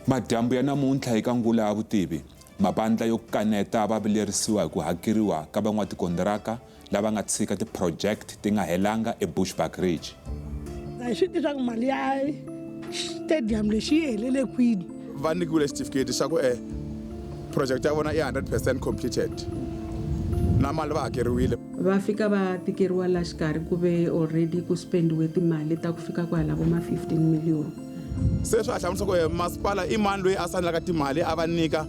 Madyambu ya namuntlha eka Ngula ya Vutivi, mavandla yo kaneta va vilerisiwa hi ku hakeriwa ka van'watikondiraka lava nga tshika ti-project ti nga helanga eBushbuckridge. A hi swi tivi swa ku mali ya stadium lexi yi helele kwini. Va nyikiwile xitifiketi xa ku e project ya vona i 100% completed na mali va hakeriwile. Va fika va tikeriwa la xikarhi ku ve already ku spendiwe timali ta ku fika kwala vo ma 15 million. Se swa ha hlamarisa ku e masipala i mani loyi a sanelaka timali a va nyika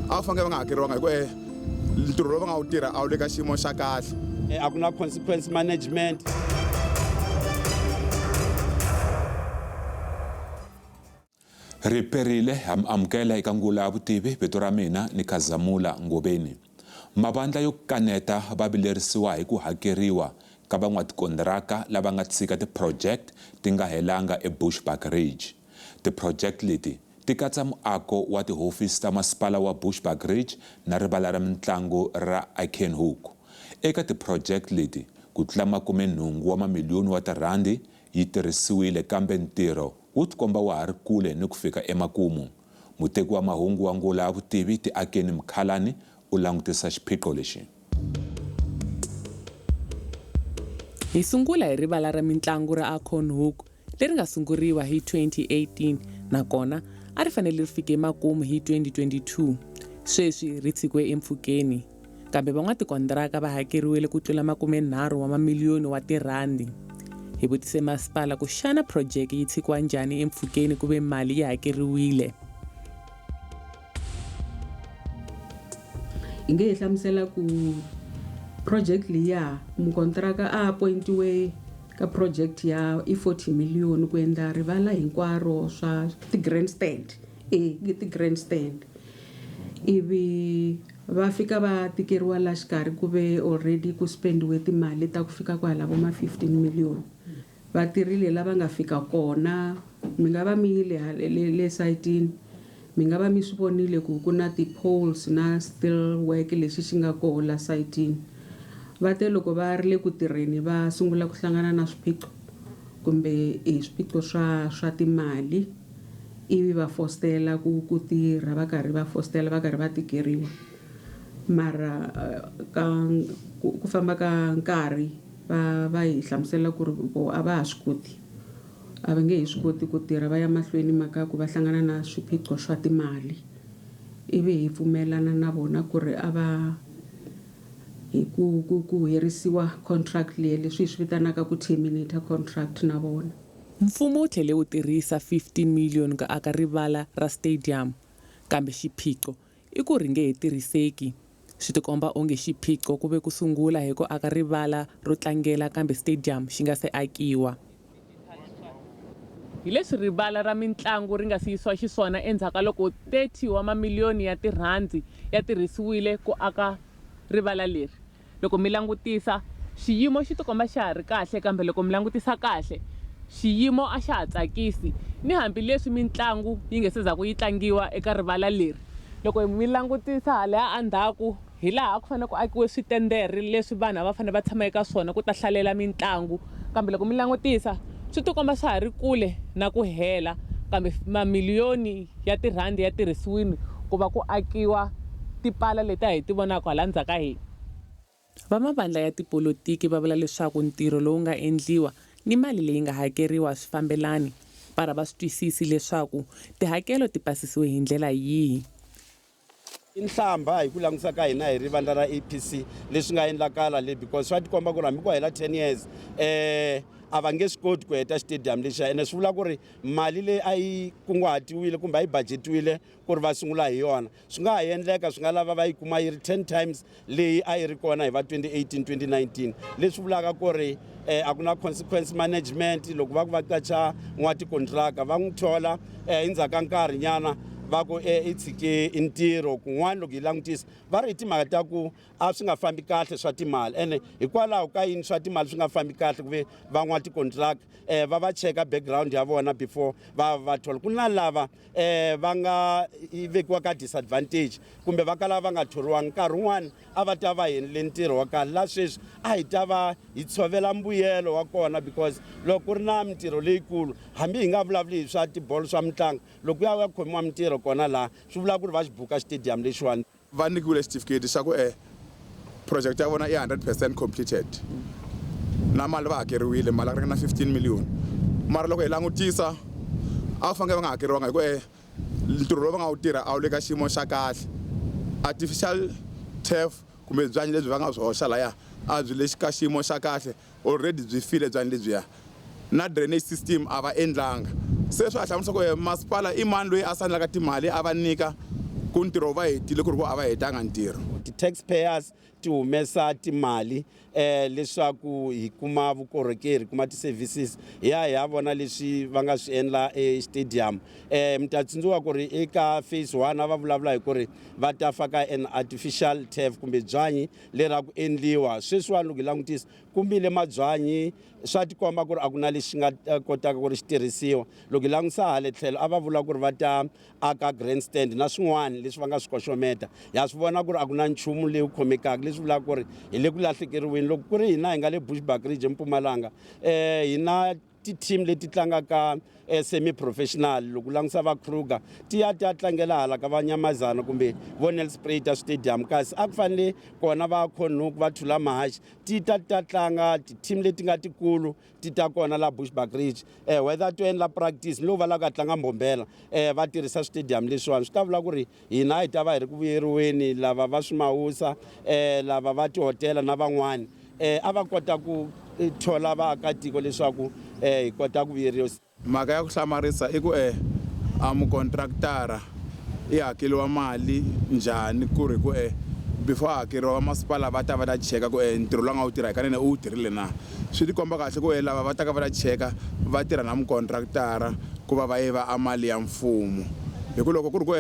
a va fanele va nga hakeriwanga hi ku e ntirho lowu va nga wu tirha a wu le ka xiyimo xa kahle. A ku na consequence management. Ri perile, ha mi amukela eka Ngula ya Vutivi, vito ra mina ni Khazamula Ngobeni. Mavandla yo kaneta va vilerisiwa hi ku hakeriwa ka van'watikondiraka lava nga tshika ti-project ti nga helanga eBushbuckridge. Ti-project leti ti katsa muako wa tihofisi ta masipala wa Bushbuckridge na rivala ra mintlangu ra Acornhoek. Eka ti-project leti, ku tlula makume-nhungu wa mamiliyoni wa tirhandi yi tirhisiwile kambe ntirho wu tikomba wa ha ri kule ni ku fika emakumu. Muteki wa mahungu wa Ngula ya Vutivi, Tiakeni Mkhalani, u langutisa xiphiqo lexi. Hi sungula hi rivala ra mintlangu ra Acornhoek leri nga sunguriwa hi 2018 nakona a ri fanele ri fike emakumu hi 2022. Sweswi ri tshikiwe empfhukeni. Kambe van'watikontiraka va hakeriwile ku tlula makumenharhu wa mamiliyoni wa tirhandi. Hi vutise masipala ku xana phurojeke yi tshikiwa njhani empfhukeni ku ve mali yi hakeriwile. Hi nge hi hlamusela ku project liya mukontiraka a appointiwe ka project ya i 40 million ku endla rivala hinkwaro swa ti-grandstand e ti-grandstand ivi va fika va tikeriwa la xikarhi ku ve already ku spendiwe timali ta ku fika kwala vo ma 15 million Va tirhile la va nga fika kona. Mi nga va mi yile hale le, le sayitini, mi nga va mi swi vonile ku ku na ti-poles na steel work lexi xi nga koho la sayitini. Va te loko va ri le ku tirheni va sungula ku hlangana na swiphiqo kumbe e swiphiqo swa, swa timali ivi va fositela ku, ku tirha va karhi va fositela va karhi va tikeriwa. Mara ka ku, ku famba ka nkarhi Va va hi hlamusela ku ri vo a va ha swi koti a va nge he swi koti ku tirha va ya mahlweni mhaka ya ku va hlangana na swiphiqo swa timali ivi hi pfumelana na vona ku ri a va hi ku ku ku herisiwa contract leyi leswi hi swi vitanaka ku terminate contract na vona. Mfumo wu tlhele wu tirhisa 15 million ku aka rivala ra stadium, kambe xiphiqo i ku ri nge he tirhiseki. Swi tikomba onge xiphiqo ku ve ku sungula hi ku aka rivala ro tlangela kambe stadium xi nga se akiwa. Hi leswi rivala ra mintlangu ri nga si yisiwa xiswona endzhaku ka loko 30 wa mamiliyoni ya tirhandzi ya tirhisiwile ku aka rivala leri. Loko mi langutisa, xiyimo xi tikomba xa ha ri kahle kambe loko mi langutisa kahle, xiyimo a xa ha tsakisi ni hambileswi mintlangu yi nge se za ku yi tlangiwa eka rivala leri. Loko mi langutisa halaya endzhaku, hi laha a ku fanele ku akiwe switendere leswi vanhu a va fanele va tshama eka swona ku ta hlalela mintlangu kambe loko mi langutisa swi tikomba swa ha ri kule na ku hela kambe mamiliyoni ya tirhandi ya tirhisiwile ku va ku akiwa tipala leti a hi ti vonaka hala ndzhaku ka hina. Va mavandla ya tipolotiki va vula leswaku ntirho lowu nga endliwa ni mali leyi nga hakeriwa a swi fambelani. Va ri a va swi twisisi leswaku tihakelo ti pasisiwe hi ndlela yihi. I nhlambha hi ku langutisa ka hina hi ri vandla ra APC leswi nga endlakala le because swa tikomba ku ri hambi ku hela 10 years um a va nge swi koti ku heta xitediyamu lexiya ene swi vula ku ri mali leyi a yi kunguhatiwile kumbe a yi budgetiwile ku ri va sungula hi yona swi nga ha endleka swi nga lava va yi kuma yi ri 10 times leyi a yi ri kona hi va 2018 2019 leswi vulaka ku ri eh, a ku na consequence management loko va ku va qacha n'watikontraka va n'wi thola eh, endzhaku ka nkarhi nyana Va ku i tshike ntirho kun'wana. Loko hi langutisa, va ri hi timhaka ta ku a swi nga fambi kahle swa timali. Ene hikwalaho ka yini swa timali swi nga fambi kahle, ku ve van'watikontiraka va va cheka background ya vona before va va thola? Ku na lava va nga vekiwa ka disadvantage kumbe va kala va nga thoriwanga. Nkarhi wun'wani a va ta va endle ntirho wa kahle la sweswi a hi ta va hi tshovela mbuyelo wa kona, because loko ku ri na mintirho leyikulu, hambi hi nga vulavuli hi swa tibolo, swa mitlangu, loko ku ya ku ya khomiwa mintirho kona laha, swi vula ku ri va xi buka xitediyamu lexiwani. Va nyikiwile xitifiketi xa ku project ya vona i 100% completed, na mali va hakeriwile, mali a ringana 15 million. Mara loko hi langutisa, a va fanele va nga hakeriwanga, hi ku ntirho lowu va nga wu tirha a wu le ka xiyimo xa kahle. Artificial turf kumbe byanyi lebyi va nga byi hoxa laya a byi le ka xiyimo xa kahle, already byi file byanyi lebyiya, na drainage system a va endlanga. Se swi ha hlamusa ku masipala i mani loyi a sayinelaka timali a va nyika ku ntirho va hetile, ku ri ku a va hetanga ntirho? Ti-taxpayers ti humesa timali leswaku hi kuma vukorhokeri, kuma ti-services. Hi ya hi ya vona leswi va nga swi endla estadium. Mi ta tsundzuka ku ri eka phase 1 a va vulavula hi ku ri va ta faka an artificial turf kumbe byanyi leri a ku endliwa. Sweswiwani loko hi langutisa, kumile mabyanyi, swa tikomba ku ri a ku na lexi nga kotaka ku ri xi tirhisiwa. Loko hi langutisa hale tlhelo, a va vula ku ri va ta aka grandstand na swin'wana leswi va nga swi koxometa. Ha swi vona ku ri a ku na nchumu leyi khomekaka, leswi vulaka ku ri hi le ku lahlekeriweni. Loko ku ri hina hi nga le Bushbuckridge, eMpumalanga, hi na ti-team leti tlangaka semi professional. Loko u langutisa va Kruger, ti ya ti ya tlangela hala ka vanyamazana kumbe vo Nelspruit Stadium, kasi a ku fanele kona va Acornhoek, va Thulamahashe ti ta ti ta tlanga. Ti-team leti nga tikulu ti ta kona la Bushbuckridge, whether to endla practice ni loko va lava ku ya tlanga mbombela, va tirhisa stadium leswiwani. Swi ta vula ku ri hina hi ta va hi ri ku vuyeriweni. Lava va swimawusa, lava va tihotela na van'wani, a va kota ku thola vaakatiko leswaku hi kota ku vuyeriwa. Mhaka ya ku hlamarisa i ku a mukontraktara i hakeriwa mali njhani, ku ri ku before a hakeriwa, vamasipala va ta va ta cheka ku ntirho lowu a nga wu tirha hikanene u wu tirhile na? Swi ti komba kahle ku lava va taka va ta cheka va tirha na mukontraktara ku va va yiva a mali ya mfumo, hi ku loko ku ri ku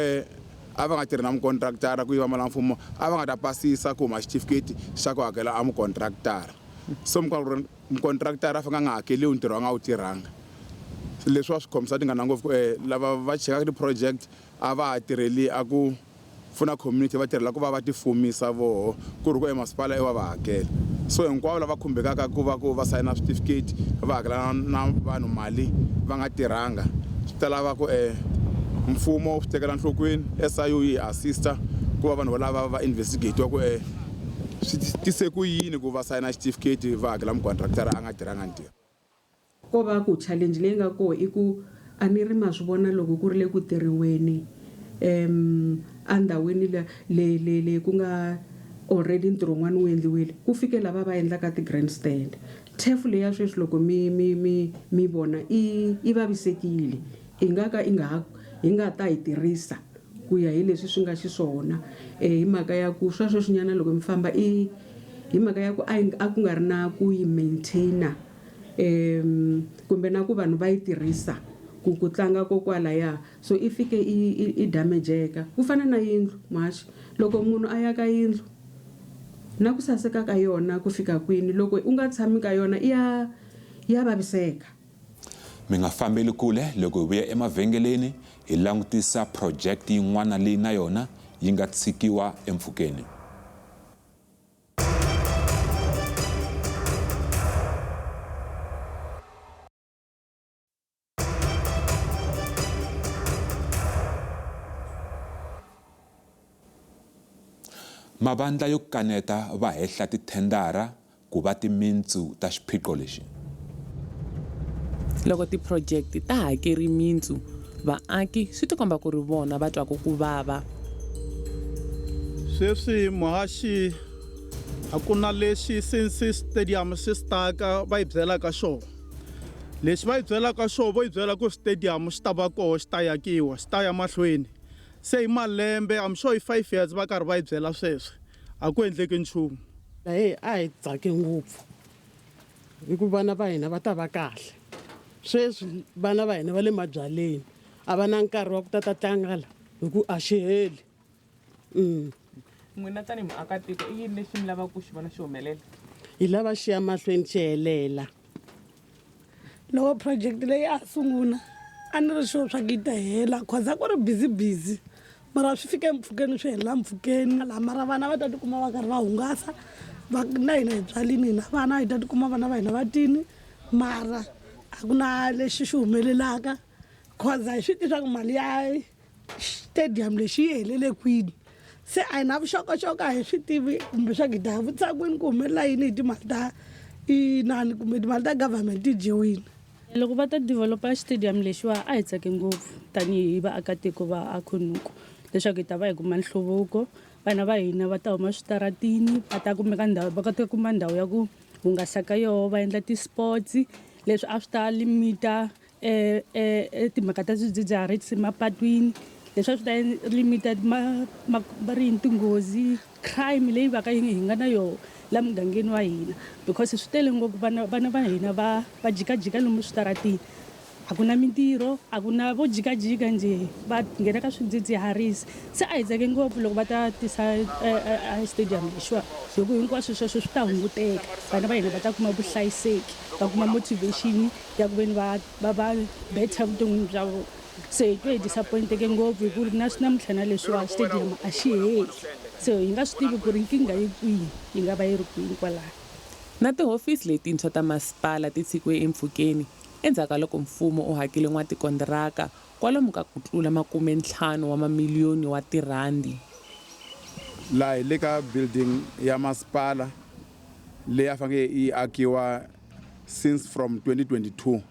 a va nga tirhi na mukontraktara ku yiva mali ya mfumo, a va nga ta pasisa ku huma xitifiketi xa ku hakela a mukontraktara. So mukontraktara a fanele a nga hakeliwi ntirho a nga wu tirhanga. Leswi wa swi khomisa tingana ngopfu ku lava va chekaka ti-project a va ha tirheli a ku pfuna community, va tirhela ku va va tifumisa voho, ku ri ku emasipala i wa va hakela. So hinkwavo lava khumbekaka ku va ku va sayina switifiketi va hakela na vanhu mali va nga tirhanga, swi ta lava ku mfumo wu swi tekela nhlokweni, SIU yi assista ku va vanhu valava va investigatiwa ku swi tise ku yini ku va sayina xitifiketi va hakela mukontraktara a nga tirhanga ntirho. Ko va ku challenge leyi nga koho i ku a ni ri ma swi vona loko ku ri le ku tirhiweni endhawini le le le le ku nga already ntirho wun'wana wu endliwile, ku fike lava va endlaka ti-grandstand. Turf leya sweswi loko mi mi mi mi vona i i vavisekile, i nga ka i nga ha hi nga ta yi tirhisa ku ya hi leswi swi nga xiswona, hi mhaka ya ku swa sweswinyana loko mi famba i hi mhaka ya ku a yi a ku nga ri na ku yi maintainer kumbe na ku vanhu va yi tirhisa ku ku tlanga kokwalaya, so i fike i i i damejeka. Ku fana na yindlu, muhaxi, loko munhu a yaka yindlu na ku saseka ka yona ku fika kwini, loko u nga tshami ka yona ya ya vaviseka. Mi nga fambeli kule. Loko hi vuya emavhengeleni, hi langutisa project yin'wana leyi na yona yi nga tshikiwa empfhukeni. Mavandla yo kaneta va hehla tithendara ku va timintsu ta xiphiqo lexi. Loko tiphurojekiti ta hakeri mintsu, vaaki swi tikomba ku ri vona va twaka ku vava. Sweswi muhaxi, a ku na lexi since stadium xi staka va yi byelaka xona. Lexi va yi byelaka xona, vo yi byela ku stadium xi ta va koho, xi ta yakiwa, xi ta ya mahlweni. Se hi malembe, I'm sure i 5 years va karhi va yi byela sweswo, a ku endleki nchumu. Heyi, a hi tsake ngopfu hi ku vana va hina va ta va kahle. Sweswi vana va hina va le mabyaleni, a va na nkarhi wa ku ta ta tlanga la. Hi ku a xi heli. N'wina tanihi muakatiko i yini lexi mi lavaka ku xi vona xi humelela? Hi lava xi ya mahlweni xi helela. Loko project leyi a sungula a ni ri sure swa ku yi ta hela cause a ku ri busy busy mara swi fike mpfhukeni swi helela mpfhukeni laha mara vana va ta tikuma va karhi va hungasa va na hina hi tswalini hina vana hi ta tikuma vana va hina va tini mara a ku na lexi xi humelelaka cause a hi swi tivi swa ku mali ya stadium lexi yi helele kwini se a hi na vuxokoxoko a hi swi tivi kumbe swa ku hi ta vutisa kwini ku humelela yini hi timali ta inani kumbe timali ta government ti dyiwile. Loko va ta developa xitediyamu lexiwa a hi tsake ngopfu tanihi vaakatiko va Akhonuku leswaku hi ta va hi kuma nhluvuko vana va hina va ta huma switaratini va ta kumeka ndhawu va kota ku kuma ndhawu ya ku hungasa ka yoho va endla ti-sports leswi a swi ta limita timhaka ta swidzidziharisi mapatwini leswi a swi ta limita va ri yini tinghozi crime leyi va ka yi hi nga na yoho la mugangeni wa hina because swi tele ngopfu vana vana va hina va va jikajika lomu switaratini a ku na mintirho a ku na vo jikajika njhe va nghena ka swidzidziharisi se a hi tsake ngopfu loko va ta tisa a stadium lexiwa hi ku hinkwaswo sweswo swi ta hunguteka vana va hina va ta kuma vuhlayiseki va kuma motivation ya ku veni va va va better vuton'wini bya vona se hi twe hi disappointeke ngopfu hi ku ri na namuntlha na leswiwa stadium a xi heli se hi nga swi tivi ku ri nkingha yi kwihi yi nga va yi ri kwini kwalano. Na tihofisi letintshwa ta masipala ti tshikiwe empfhukeni endzhaku ka loko mfumo u hakele n'watikondiraka kwalomu ka ku tlula makumentlhanu wa mamiliyoni wa tirhandi. Laha hi le ka building ya masipala leyi a faneke yi akiwa since from 2022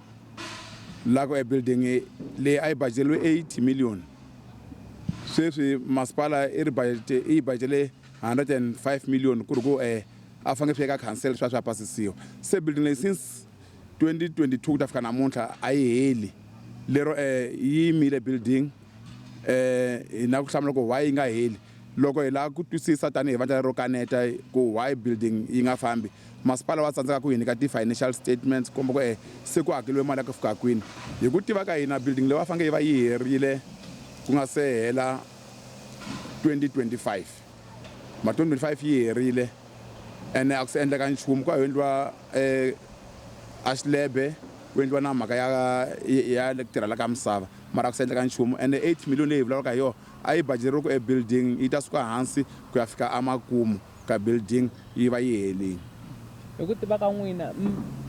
la ku e building leyi a yi budgeteriwe 80 million sweswi masipala i ri budget i yi budgetele 105 million ku ri ku a faneke swi ya ka council swi ya swi ya pasisiwa se building leyi since 2022 ku ta fika namuntlha a yi heli lero yi yimile building hi na ku hlamula ku why yi nga heli loko hi lava ku twisisa tanihi vandla ro kaneta ku why building yi nga fambi masipala wa tsandzeka ku hi nyika ti-financial statements komba ku se ku hakeliwe mali ya ku fika kwini hi ku tiva ka hina building leyi va faneke yi va yi herile ku nga se hela 2025 ma 2025 yi herile ene a ku se endleka nchumu ku a endliwa a xilebe ku endliwa na mhaka ya ya ku tirhela ka misava mara a ku se endleka nchumu ene 8 million leyi hi vulavulaka hi yona a yi budgeteriwe ku e building yi ta suka hansi ku ya fika emakumu ka building yi va yi helile. Hi ku tiva ka n'wina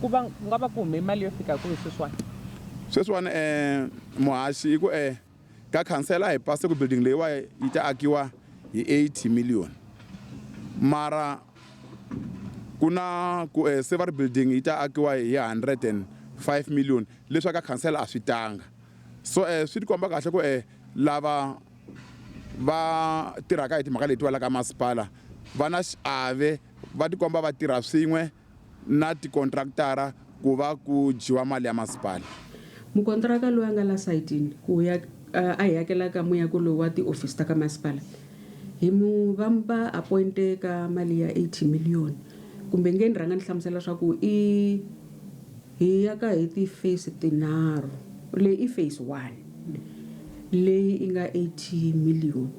ku va ku nga va ku hume mali yo fika kwihi sweswiwani? Sweswiwani muhaxi i ku ka khansela hi pase ku building leyiwa yi ta akiwa hi 80 million mara ku na ku se va ri building yi ta akiwa hi 105 million leswi ka khansela a swi tanga so swi tikomba kahle ku lava va tirhaka hi timhaka letiwa la ka masipala va na xiave va tikomba va tirha swin'we na tikontraktara ku va ku dyiwa mali ya masipala. Mukontraka loyi a nga la sayitini ku ya a hi hakelaka muako lowu wa tihofisi ta ka masipala hi mu va va appointe ka mali ya 80 million kumbe nge ni rhanga ni hlamusela swa ku i hi ya ka hi ti-phase tinharhu leyi i phase one leyi yi nga 80 million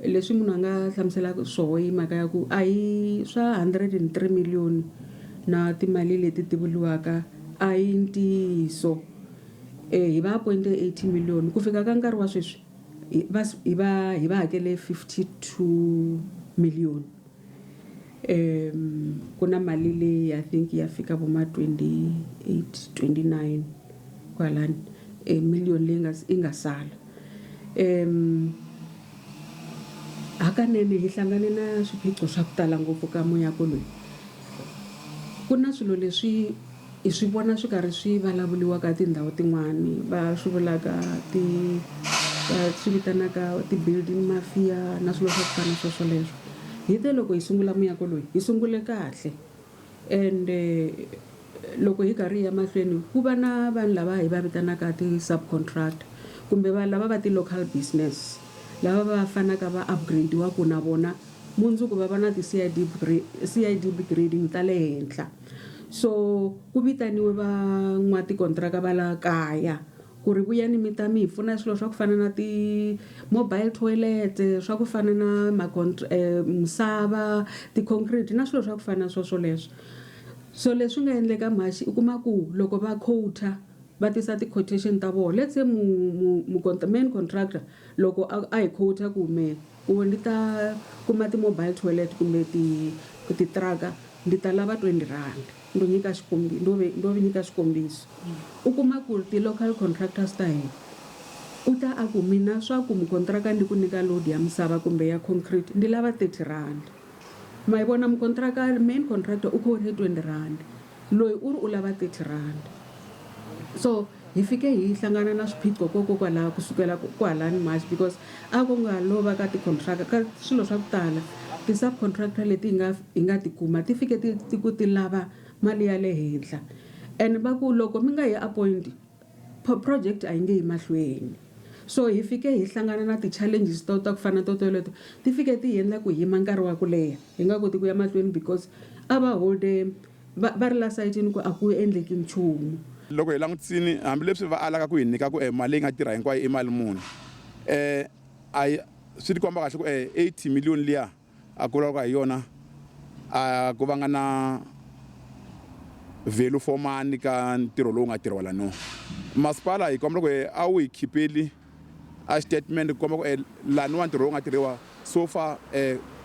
leswi munhu a nga hlamuselaka swoho i mhaka ya ku a hi swa 103 million na timali leti ti vuriwaka a hi ntiyiso hi va appointe 80 million ku fika ka nkarhi wa sweswi hi va hi va hi va hakele 52 million ku na mali leyi I think ya fika vo ma 28 29 kwalani million leyi nga yi nga sala hakanene hi hlangane na swiphiqo swa ku tala ngopfu ka muako loyi ku na swilo leswi hi swi vona swi karhi swi vulavuriwa ka tindhawu tin'wani va swi vulaka ti va swi vitanaka ti-building mafia na swilo swa ku fana swo swoleswo hi te loko hi sungula muako loyi hi sungule kahle ende loko hi karhi hi ya mahlweni ku va na vanhu lava hi va vitanaka ti-subcontractor kumbe vanhu lava va ti-local business lava va fanaka va upgrade-iwa ku na vona mundzuku va va na ti-C_I_D C_I_D grading ta le henhla so ku vitaniwe van'watikontiraka va la kaya. Ku ri vuyani mi ta mi hi pfuna hi swilo swa ku fana na ti-mobile toilet, swa ku fana na misava, ti-concrete na swilo swa ku fana na swo swoleswo. So leswi nga endleka mhaxi u kuma ku loko va quote-a va tisa ti-quotation ta vona, let's say mu mu mu main contractor loko a a hi quote-a ku me ku ni ta kuma ti-mobile toilet kumbe ti titiraka ndi ta lava 20 rand ndo nyika xikombi ndo ve ndo nyika xikombiso u kuma ku ti-local contractors ta hina u ta a ku mina swa ku mukontraka ndi ku nyika load ya misava kumbe ya concrete ndi lava 30 rand ma yi vona mukontraka main contractor u quote 20 rand loyi u ri u lava 30 rand so hi fike hi hlangana na swiphiqo kokokwalaho kusukela kwalani March because a ku nga lo va ka ti-contractor ka swilo swa ku tala ti-subcontractor leti hi nga hi nga ti kuma ti fike ti ti ku ti lava mali ya le henhla and va ku loko mi nga yi appoint project a yi nge yi mahlweni so hi fike hi hlangana na ti-challenges to ta ku fana to toleto ti fike ti hi endla ku yima nkarhi wa ku leha hi nga koti ku ya mahlweni because a va holde va va ri la sayitini ku a ku endleki nchumu. Loko hi langutisini hambileswi va alaka ku hi nyika ku mali leyi nga tirha hinkwayo i mali muni a yi swi tikomba kahle ku 80 million liya a ku vulavuriwa hi yona a ku vanga na value for money ka ntirho lowu nga tirhiwa laniwa. Masipala hi kombela ku a wu hi khipeli a xitatimende ku komba ku laniwa ntirho lowu nga tirhiwa so far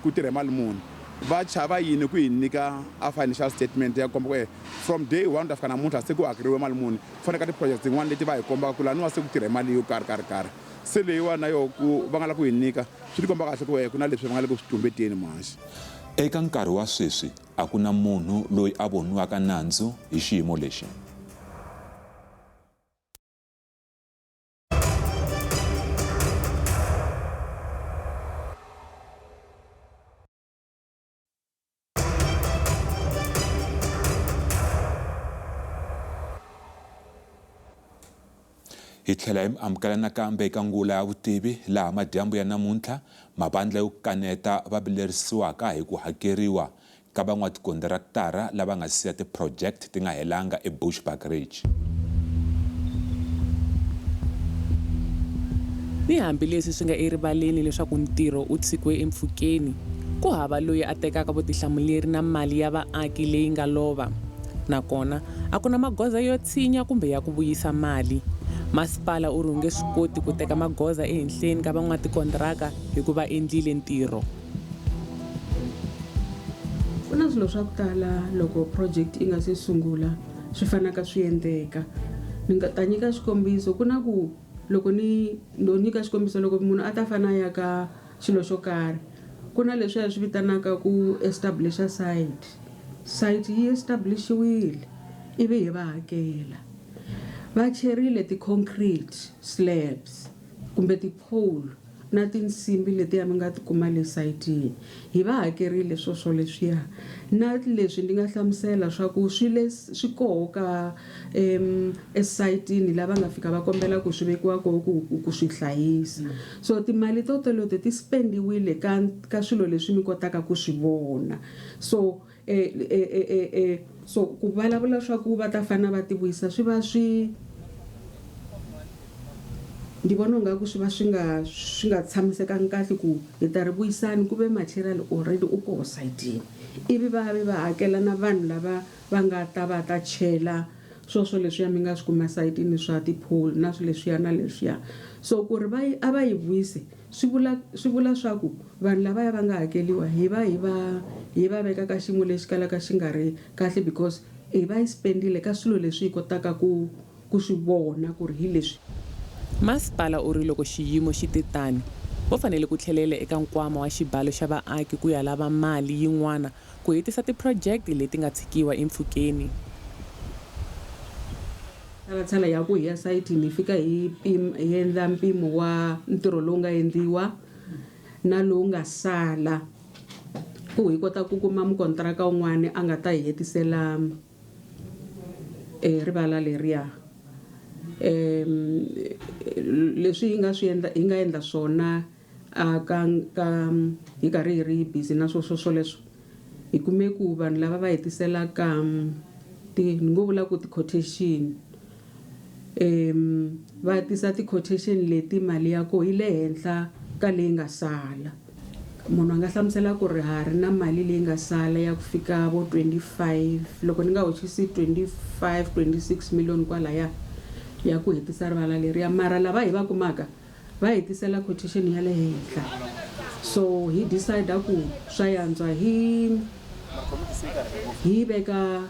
ku tirhe mali muni. Va chava yini ku hi nyika a financial statement ya ku komba ku from day one ku ta fika namuntlha se ku hakeriwe mali muni. Ku fana ka ti-project tin'wana leti va hi kombaka ku laniwa se ku tirhe mali yo karhi karhi karhi. Se leyiwani na yoho ku va nga la ku hi nyika swi tikomba kahle ku ku na leswi va nga le ku swi tumbeteni mhani. Eka nkarhi wa sweswi a ku na munhu loyi a voniwaka nandzu hi xiyimo lexi. Hi tlhela hi mi amukela nakambe eka ngula ya vutivi laha madyambu ya namuntlha mavandla yo kaneta va vilerisiwaka hi ku hakeriwa ka van'watikondirakitara lava nga siya ti-project ti nga helanga eBushbuckridge. Ni hambileswi swi nga erivaleni leswaku ntirho u tshikiwe empfhukeni, ku hava loyi a tekaka vutihlamuleri na mali ya vaaki leyi nga lova. Nakona a ku na magoza yo tshinya kumbe ya ku vuyisa mali. Masipala u ri wu nge swi koti ku teka magoza ehenhleni ka van'watikontiraka hikuva endlile ntirho. Ku na swilo swa ku tala loko project yi nga se sungula swi fanaka swi endleka. Ni nga ta nyika xikombiso ku na ku loko ni no nyika xikombiso loko munhu a ta fana ya ka xilo xo karhi ku na leswiya swi vitanaka ku establisha site site yi establishiwile ivi hi va hakela va cherile ti-concrete slabs kumbe ti-pole na tinsimbi letiya mi nga ti kuma le sayitini hi va hakerile swo swoleswiya na leswi ndi nga hlamusela swa ku swi le swi koho ka esayitini lava nga fika va kombela ku swi vekiwa koho ku ku swi hlayisa so timali to toleto ti spendiwile ka ka swilo leswi mi kotaka ku swi vona so e, e, e, e, e, so ku vulavula swa ku va ta fana va ti vuyisa swi va swi ndi vona ungaku swi va swi nga swi nga tshamisekangi kahle ku hi ta ri vuyisani ku ve material already u koho sayitini ivi va ve va hakela na vanhu lava va nga ta va ta chela swoswo leswiya mi nga swi kuma sayitini swa ti-pole na swilo leswiya na leswiya so ku ri va yi a va yi vuyisi swi vula swi vula swa ku vanhu lavaya va nga hakeliwa hi va hi va hi va veka ka xiyimo lexi kalaka xi nga ri kahle because hi va yi spendile ka swilo leswi hi kotaka ku ku swi vona ku ri hi leswi. Masipala u ri loko xiyimo xi te tani, vo fanele ku tlhelela eka nkwama wa xibalo xa vaaki ku ya lava mali yin'wana ku hetisa tiphurojeke leti nga tshikiwa empfhukeni. Tshalatshala ya ku hi ya sayitini hi fika hi hi endla mpimo wa ntirho lowu nga endliwa na lowu nga sala ku hi kota ku kuma mukontiraka un'wana a nga ta hi hetisela rivala leriya leswi hi nga swi endla hi nga endla swona a ka ka hi karhi hi ri busy na swo swo swoleswo hi kume ku vanhu lava va hetiselaka ti ni ngo vula ku ti-quotation. Um va tisa ti-quotation leti mali ya koho yi le henhla ka leyi nga sala. Munhu a nga hlamusela ku ri ha ri na mali leyi nga sala ya ku fika vo 25 loko ni nga hoxisi 25 26 million kwalaya ya ku hetisa rivala leriya mara lava hi va kumaka va hi tisela quotation ya le henhla so hi decide ku swa yantswa hi hi veka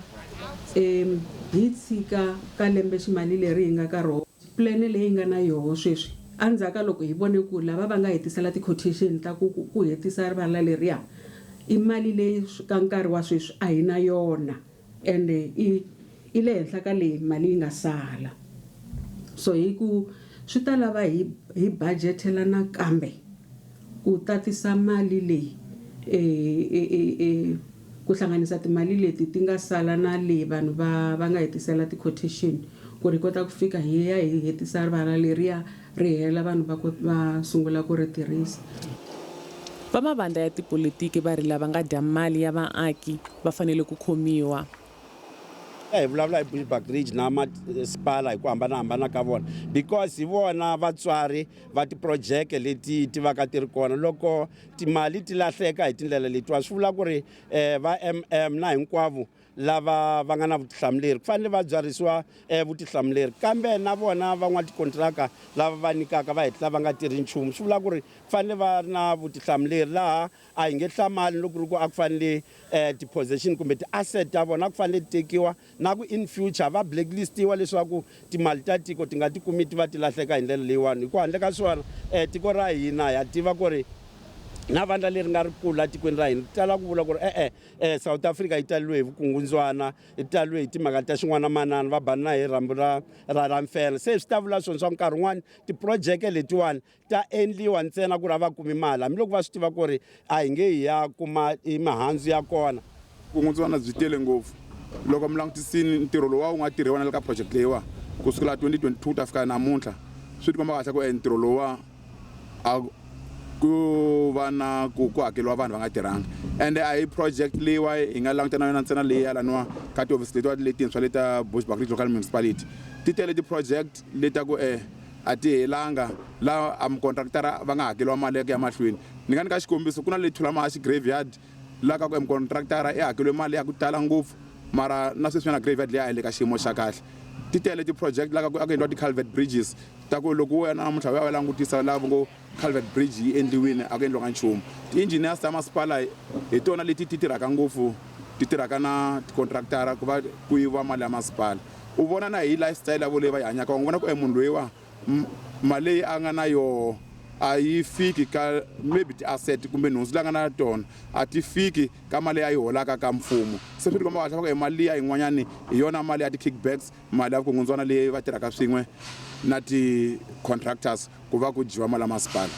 um hi tshika ka lembe ximali leri hi nga ka rona plan leyi nga na yoho sweswi endzhaku ka loko hi vone ku lava va nga hi tisela ti-quotation ta ku ku hetisa rivala leriya i mali leyi ka nkarhi wa sweswi a hi na yona ende i i le henhla ka leyi mali yi nga sala so hi ku swi ta lava hi hi budgetela nakambe ku tatisa mali leyi e, e, e, e, ku hlanganisa timali leti ti nga sala na leyi vanhu va va nga hetisela ti-quotation ku ri kota ku fika hi ya hi hetisa rivala leriya ri hela vanhu va va sungula ku ri tirhisa. Va mavandla ya tipolitiki va ri lava nga dya mali ya vaaki va fanele ku khomiwa. Hi vulavula hi Bushbuckridge na masipala hi ku hambanahambana ka vona because hi vona vatswari va tiprojeke leti ti va ka ti ri kona loko timali ti lahleka hi tindlela letiwa swi vula ku ri um va mm na hinkwavo lava va nga na vutihlamuleri ku fanele va byarhisiwa um vutihlamuleri kambe na vona van'watikontiraka lava va nyikaka va hetelela va nga tirhi nchumu swi vula ku ri ku fanele va ri na vutihlamuleri laha a hi nge hlamali loko ku ri ku a ku fanele um ti-possession kumbe ti-asset ta vona a ku fanele ti tekiwa na ku in future va blacklistiwa leswaku timali ta tiko ti nga ti kumi ti va ti lahleka hi ndlela leyiwani hi ku handle ka swona um tiko ra hina ha tiva ku ri na vandla leri nga rikulu la tikweni ra hina ri tala ku vula ku ri e-e um South Africa yi taleriwe hi vukungundzwana yi taleriwe hi timhaka ta xin'wanamanana va bana na hi rhambu ra ra ra mfela se swi ta vula swona swa nkarhi wun'wani tiprojeke letiwani ta endliwa ntsena ku ri a va kumi mali hambiloko va swi tiva ku ri a hi nge hi ya kuma i mihandzu ya kona. Vukungundzwana byi tele ngopfu loko mi langutisini ntirho lowa wu nga tirhiwa na le ka project leyiwa ku sukela 2022 ku ta fika namuntlha swi tikomba kahle ku ntirho lowa a ku va na ku ku hakeriwa vanhu va nga tirhanga ende a hi project leyiwa hi nga langutana na yona ntsena leyi ya laniwa ka tihofisi letiwa letintshwa leta Bushbuckridge Local Municipality ti tele ti-project leta ku a ti helanga laha a mukontraktara va nga hakeriwa mali ya ku ya mahlweni ni nga nyika xikombiso ku na le Thulamahashe graveyard laha ka ku mukontraktara i hakeriwe mali ya ku tala ngopfu mara na sweswinyana graveyard liya a yi le ka xiyimo xa kahle ti tele ti-project laha ka ku a ku endliwa ti-culvert bridges ta ku loko wo ya namuntlha u ya u ya langutisa laha va ngo culvert bridge yi endliwile a ku endliwanga nchumu ti-engineers ta masipala hi tona leti ti tirhaka ngopfu ti tirhaka na tikontraktara ku va ku yiviwa mali ya masipala u vona na hi lifestyle ya vo leyi va yi hanyaka wa n'wi vona ku e munhu loyiwa mali leyi a nga na yoho a yi fiki ka maybe ti-asset kumbe nhundzu leyi a nga na tona a ti fiki ka mali leyi a yi holaka ka mfumo se swi tikomba kahle ku e mali liya yin'wanyani hi yona mali ya ti-kickbacks mali ya vukungundzwana leyi va tirhaka swin'we na ti-contractors ku va ku dyiwa mali ya masipala.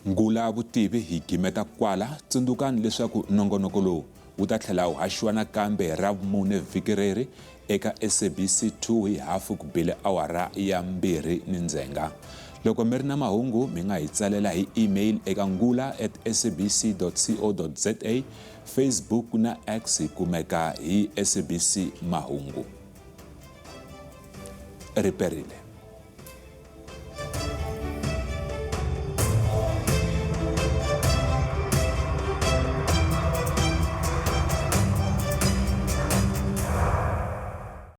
Ngula vutivi hi gimeta kwala. Tsundzukani leswaku nongonoko lowu wu ta tlhela wu haxiwa nakambe hi Ravumune vhiki reri eka SABC 2 hi hafu ku bile awara ya 2 ni ndzhenga. Loko mi ri na mahungu mi nga hi tsalela hi email eka ngula at sabc.co.za, Facebook na X hi kumeka hi SABC Mahungu. Riperile.